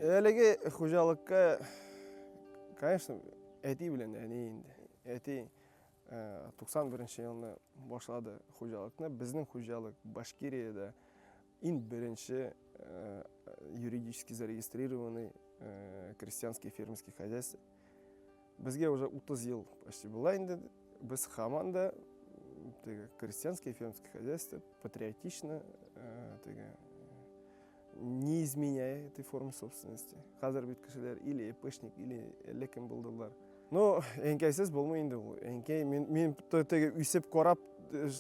Әлеге хуҗалыкка, конечно, әти белән әни инде. Әти 91 елны башлады хуҗалыкны. Безнең хуҗалык Башкириядә иң беренче юридически зарегистрированный крестьянский фермерский хозяйство. Безгә уже 30 ел почти була инде. Без һаман да теге крестьянское фермерское хозяйство патриотично теге не изменяя этой формы собственности. Хәзер бит кешеләр или ИПшник, или әллә кем булдылар. Ну, әнкәйсез булмый инде ул. Әнкәй, мин, мин теге үсеп карап,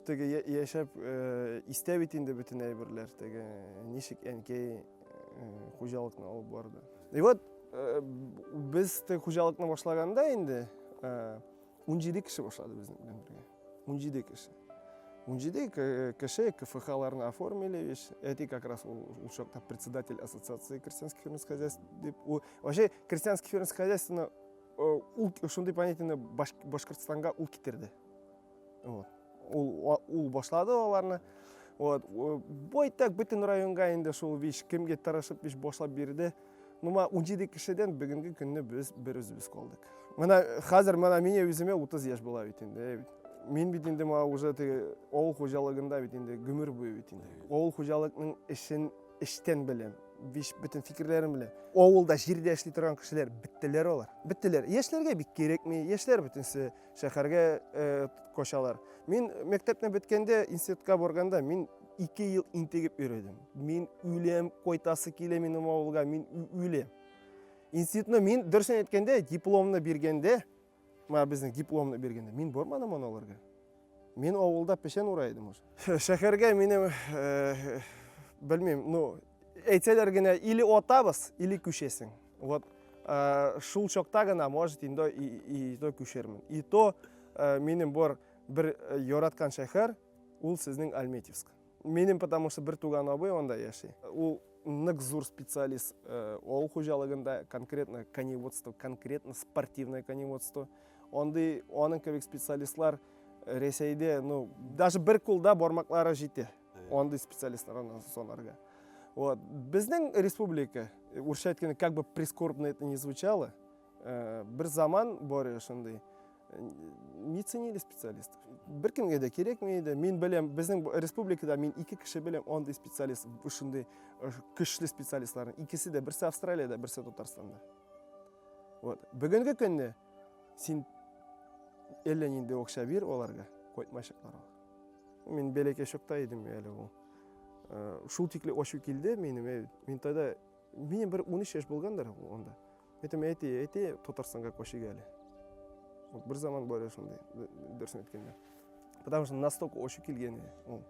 теге яшәп, истә бит инде бөтен әйберләр, теге ничек әнкәй хуҗалыкны алып барды. И вот без теге хуҗалыкны башлаганда инде 17 кеше башлады безнең белән бергә. 17 кеше. 17 кеше КФХларны оформили, вещь. Әти как раз ул, ул чакта председатель ассоциации крестьянских фермерских хозяйств дип. Ул, вообще крестьянских фермерских хозяйствоны ул шундый понятиене Башкортстанга ул китерде. Вот. Ул, ул башлады аларны. Вот. Байтак бөтен районга инде шул вещь кемгә тырышып вещь башлап бирде. Ну, ма 17 кешедән бүгенге көнне без бер үзебез калдык. Менә хәзер менә мине үземә 30 яшь була бит инде. Бит. Мин бит инде ма уже теге авыл хуҗалыгында бит инде гомер буе бит инде. Авыл хуҗалыкның эшен эштән беләм. Биш бөтен фикерләрен беләм. Авылда җирдә эшли торган кешеләр беттеләр алар. Беттеләр. Яшьләргә бик кирәкми. Яшьләр бөтенсе шәһәргә э, кочалар. Мин мәктәпне беткәндә, институтка барганда, мин 2 ел интегеп йөрдем. Мин үләм, кайтасы килә минем авылга, мин үләм. Институтны мин, дөресен әйткәндә, дипломны биргәндә, менә безнең дипломны биргәндә, мин бармадым аны алырга. Мин авылда печән ура идем уже. Шәһәргә минем, э, белмим, ну, әйтсәләр генә, или атабыз, или күчәсең. Вот э, шул чакта гына, может, инде и, и, то күчермен. И то э, минем бар бер э, яраткан шәһәр, ул сезнең Альметьевск. Минем, потому что бер туган абый анда яши. Ул нык зур специалист э, авыл хуҗалыгында, конкретно коневодство, конкретно спортивное коневодство. Андый аның кебек специалистлар Рәсәйдә, ну, даже бер кулда бармаклары җитә. Андый специалистлар аны санарга. Вот. Безнең республика, урысча әйткәндә, как бы прискорбно это не звучало, э, бер заман бар шундый, не ценили специалистов. Беркемгә дә кирәкми иде. Мин беләм, безнең республикада мин ике кеше беләм андый специалист, шундый көчле специалистларны. Икесе дә, берсе Австралиядә, берсе Татарстанда. Вот. Бүгенге көнне син әллә нинди акча бир аларга, кайтмаячаклар алар. Мин бәләкәй чакта идем әле ул. Шул тикле ачу килде минем, мин тогда, минем бер 13 яшь булгандыр анда. Әйтәм, әти, әти, Татарстанга күчик әле. Вот бер заман бар шундый, дөресен әйткәндә. Потому что настолько ачу килгән ул.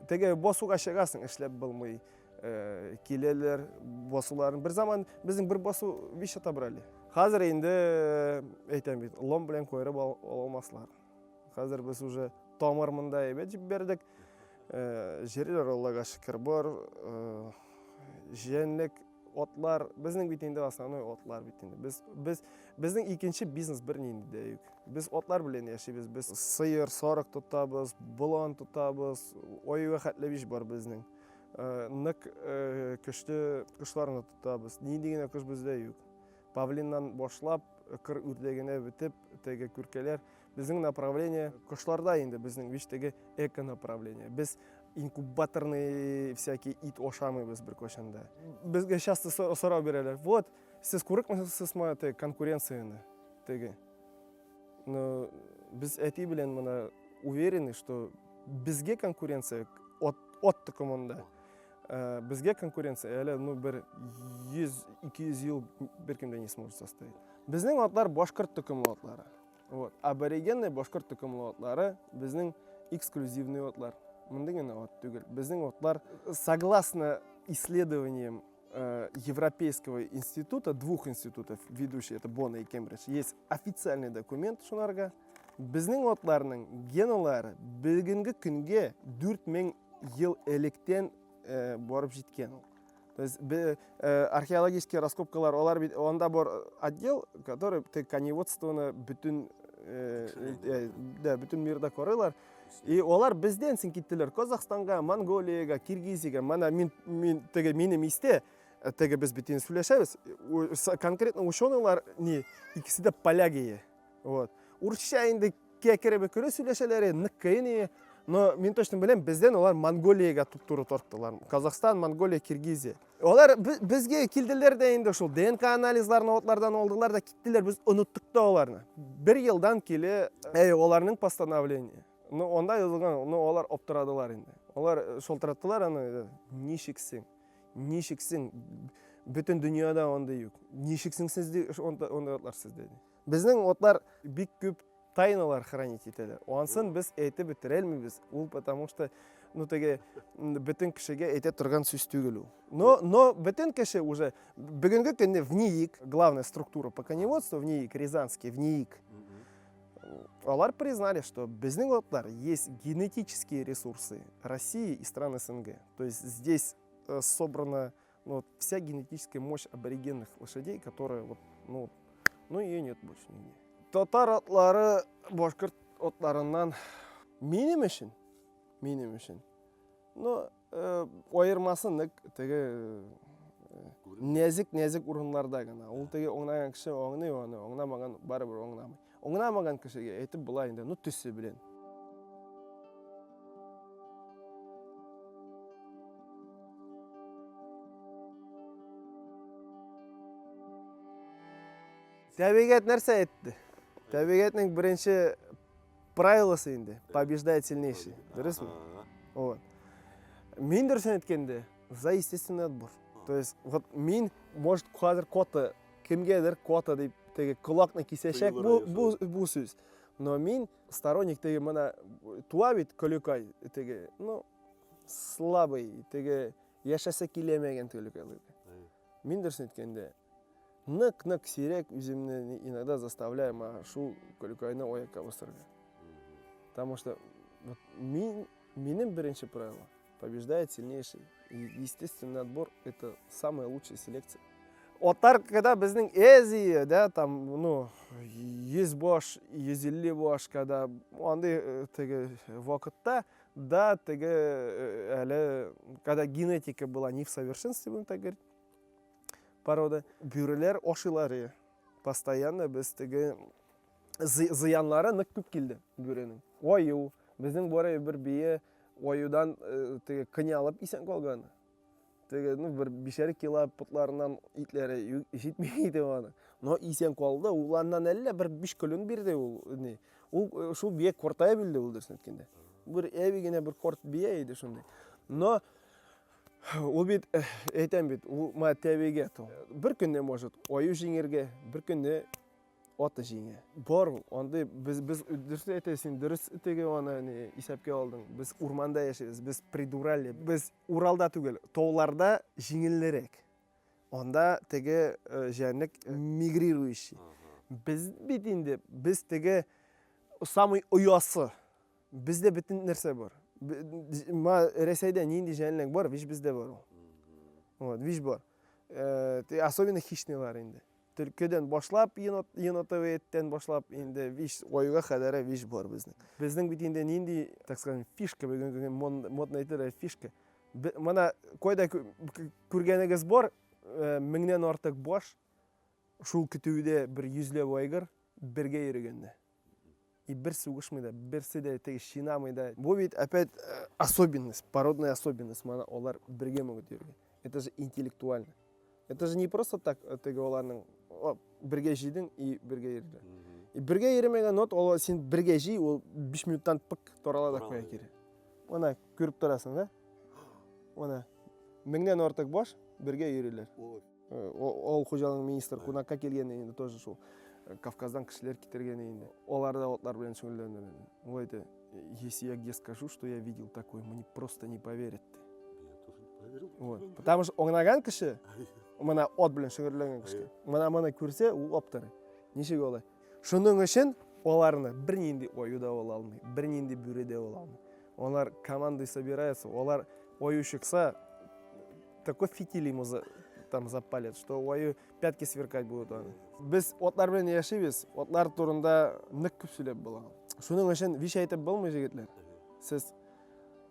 Теге басуга чыгасың, эшләп булмый. Э, киләләр басуларын. Бер заман безнең бер басу биш отобрали. Хәзер инде әйтәм бит, лом белән куерып ала алмаслар. Хәзер без уже тамыр монда әйбәт җибәрдек. Э, җирләр Аллага шөкер бар. Э, җәнлек, атлар, безнең бит инде основной атлар бит инде. Без без безнең икенче бизнес бернинди дә юк. Без атлар белән яшибез. Без сыер, сарык тотабыз, болан тотабыз, аюга хәтле биш бар безнең. Э, нык э, көчле кошларны тотабыз. Нинди генә кош бездә юк. Павлиннан башлап, кыр үрдәгенә бетеп, теге күркәләр. Безнең направление кошларда инде, безнең биш теге эко направление. Без инкубаторный всякий ит ашамыйбыз беркайчан да. Безгә часто сорау бирәләр. Вот, сез курыкмыйсызмы теге конкуренцияне? Теге. Но без әти белән моны уверены, что безгә конкуренция от, от токымында. Э, безгә конкуренция әле ну бер 100-200 ел беркем дә не сможет составить. Безнең атлар башкорт токымлы атлары. Вот. Аборигенный башкорт токымлы атлары безнең эксклюзивный атлар. Мондый гына ат түгел. Безнең атлар, согласно исследованиям Европейского института, двух институтов, ведущие, это Бонна и Кембридж, есть официальный документ шунарга. Безнең атларның геналары бүгенге көнгә 4000 ел электән э, барып җиткән ул. То есть э, археологические раскопкалар, алар бит анда бар отдел, который коневодствоны бөтен э, да, бөтен мирда карыйлар. И алар бездән соң киттеләр Казахстанга, Монголиягә, Киргизиягә. Менә мин мин теге минем истә Теге без бит инде сөйләшәбез. Конкретно ученыйлар ни, икесе дә полягие. Вот. Урысча инде кәкере бөкере сөйләшәләр, нык кыен. Но мин точно беләм, бездән алар Монголиягә туп-туры тарттылар. Казахстан, Монголия, Киргизия. Алар безгә килделәр дә инде шул ДНК анализларын отлардан алдылар да киттеләр. Без оныттык та аларны. Бер елдан киле, әй, аларның постановление. Ну, анда язылган, ну, алар аптырадылар инде. Алар шалтыраттылар аны, ничексең? Ничексең? Бөтен дөньяда андый юк. Ничексең сез ди, андый атлар сездә ди. Безнең атлар бик күп тайналар хранить итәләр. Ансын без әйтеп бетерә алмыйбыз. Ул потому что, ну, теге бөтен кешегә әйтә торган сүз түгел ул. Но бөтен кеше уже бүгенге көндә в НИИК, главная структура по коневодству в НИИК, Рязанский, в НИИК, алар признали, что безнең атлар есть генетические ресурсы России и стран СНГ. То есть здесь собрана, ну, вот, вся генетическая мощь аборигенных лошадей, которая вот, ну, ее нет больше нигде. Татар атлары башкорт атларыннан минем өчен, ну, аермасы нык теге нәзек-нәзек урыннарда гына. Ул теге аңлаган кеше аңлый аны, аңламаган барыбер аңламый. Аңламаган кешегә әйтеп була инде, ну, төсе белән. Табигать нәрсә әйтте? Табигатьнең беренче правиласы инде, побеждает сильнейший. Дөресме? Вот. Мин дөресен әйткәндә, за естественный отбор. То есть, вот мин, может, хәзер кота, кемгәдер кота дип теге колакны кисәчәк бу сүз. Но мин сторонник теге менә туа бит көлекай теге, ну, слабый, теге яшәсе килмәгән көлекай. Мин дөресен әйткәндә, нык-нык сирәк үземне иногда заставляю ма шул көлекайны аякка бастырырга. Потому что вот минем беренче правило побеждает сильнейший. И естественный отбор это самая лучшая селекция. Атлар, когда безнең Азия, да, там, ну, 100 баш, 150 баш, когда андый теге вакытта, да, теге әле, когда генетика была не в совершенстве, будем так говорить, породы, бүреләр ашыйлар, постоянно без теге зыяннары нык күп килде бүренең. Аю, безнең бары бер бие аюдан теге коня алып исән калган. Теге, ну, бер бишәр кило потларыннан итләре җитми иде аны. Но исән калды, ул аннан әллә бер 5 көлен бирде ул, ни. Ул шул бия кортая белде ул дөресен әйткәндә. Бер әби генә бер корт бия иде шундый. Но ул бит, әйтәм бит, ул ма тәбигать ул. Бер көнне может аю җиңергә, бер көнне аты җиңә. Бар ул, андый без дөрес әйтәсең, дөрес теге аны ни исәпкә алдың. Без урманда яшибез, без придурали, без Уралда түгел, тауларда җиңеллерәк. Анда теге җәнлек мигрирующий. Без бит инде, без теге самый оясы. Бездә бөтен нәрсә бар. Рәсәйдә нинди җәнлек бар, вич бездә бар ул. Вот, вич бар. Особенно хищныйлар инде. Төлкедән башлап, енотовый эттән башлап, инде вич, аюга кадәр вич бар безнең. Безнең бит инде нинди, так скажем, фишка, бүгенге көн модно әйтелә, фишка. Мына кайда күргәнегез бар, меңнән артык баш, шул көтүдә бер йөзләп айгыр бергә йөргәндә. И бер сугышмый да, берсе дә теге чинамый да. Бу бит опять особенность, породная особенность. Мана алар бергә могут йөрергә. Это же интеллектуально. Это же не просто так теге аларның бергә җыйдың и бергә йөрделәр. И бергә йөрмәгән от, ул син бергә җый, ул 5 минуттан пык тарала да куя кире. Ана күреп торасың, да? Ана меңнән артык баш бергә йөриләр. Авыл хуҗалыгы министры кунакка килгән инде тоже шул Кавказдан кешеләр китергән инде. Алар да атлар белән шөгыльләнәләр. Ул әйтә, если я где скажу, что я видел такое, мне просто не поверят. Я тоже не поверил. Вот. Потому что аңлаган кеше, менә ат белән шөгыльләнгән кеше, менә моны күрсә, ул аптырый. Ничек алай? Шуның өчен аларны бернинди аю да ала алмый, бернинди бүре дә ала алмый. Алар командой собираются, алар аю чыкса, такой фитиль ему там запалят, что аю пятки сверкать будут аны. Без атлар белән яшибез, атлар турында нык күп сөйләп була. Шуның өчен вич әйтеп булмый, җегетләр. Сез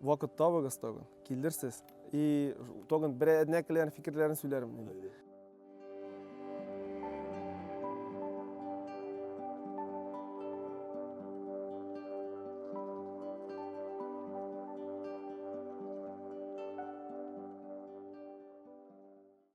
вакыт табыгыз тагын, килерсез. И тагын бер әднәкеләрнең фикерләрен сөйләрмен инде.